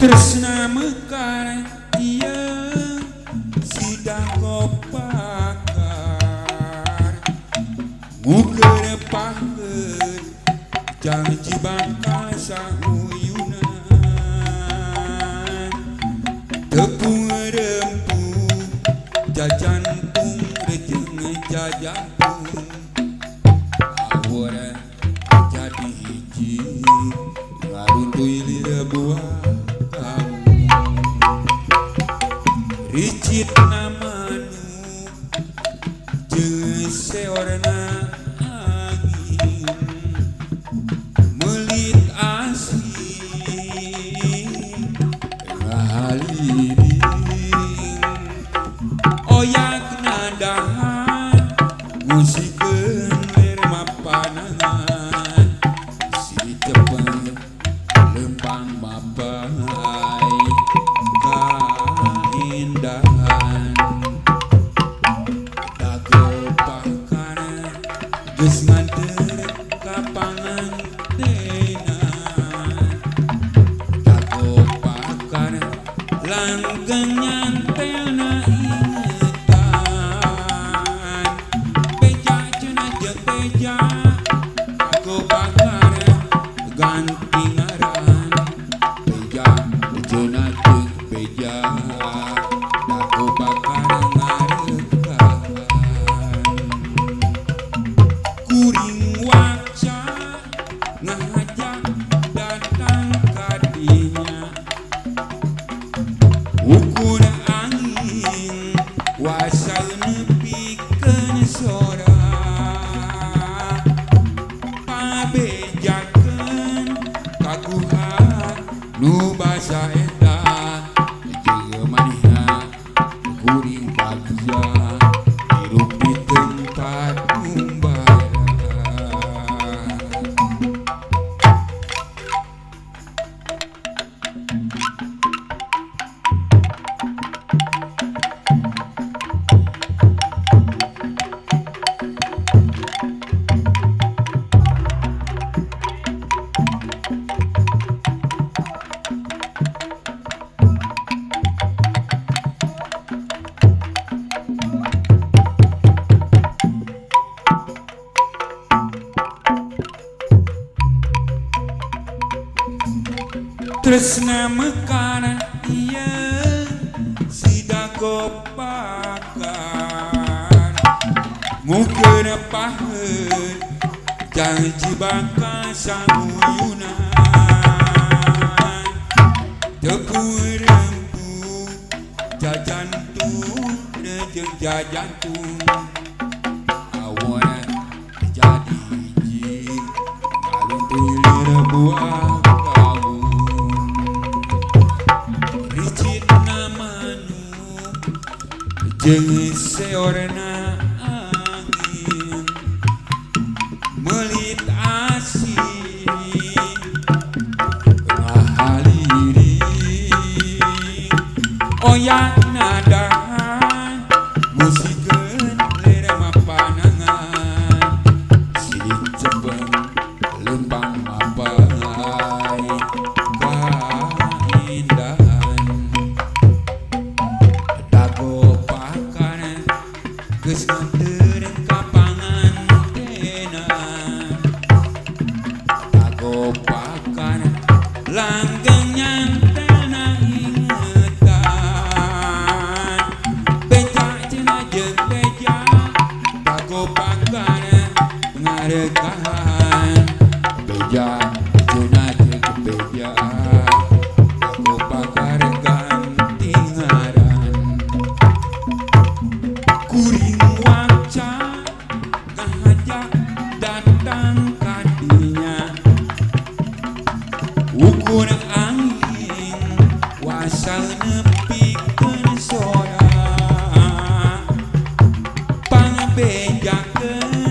Tresna mekar ieu sidang kopakar nguker paheut janji bakal sahuyunan tepung rempu jajantung rejeng jajantung awur jadi hiji ngaruntuy lira buah ricit namanu jeung seorna angin melit asih ngahaliring oyak nadahan ngusikeun ler mapanangan si cepeng lempang mapai kaindahan dagopakan geus nganter ka pangantena dagopakan langgeng nyantelna ingetan beja cenah jeung beja dagopakan ganti ngaran beja cenah jeung beja dagopakan ngarekan kuring waca ngajak datang kadinya ukur angin wasal nepikeun sora pabejakeun kaguhan nu basa eta jeung manehna kuring bagja hirup di tempat ngumbara. Tresna mekar ieu sida gopakan ngukeun paheut janji bakal sanguyunan tepung rempu jajantung rejeng jajantung awan jadi hiji ngaluntuy lir buah jeung seorna angin melit asih ngahaliring oyak nadahan musikeun lir mapanangan si cepeng lempang mapai kaindahan dagopakan geus nganter ka pangantena dagopakan langgeng nyantelna ingetan beja cenah jeung beja dagopakan ngarekahan beja cenah jeung beja dagopakan ganti ngaran kuring waca ngajak datang kadinya ukur angin wasal nepikeun sora pangbejakeun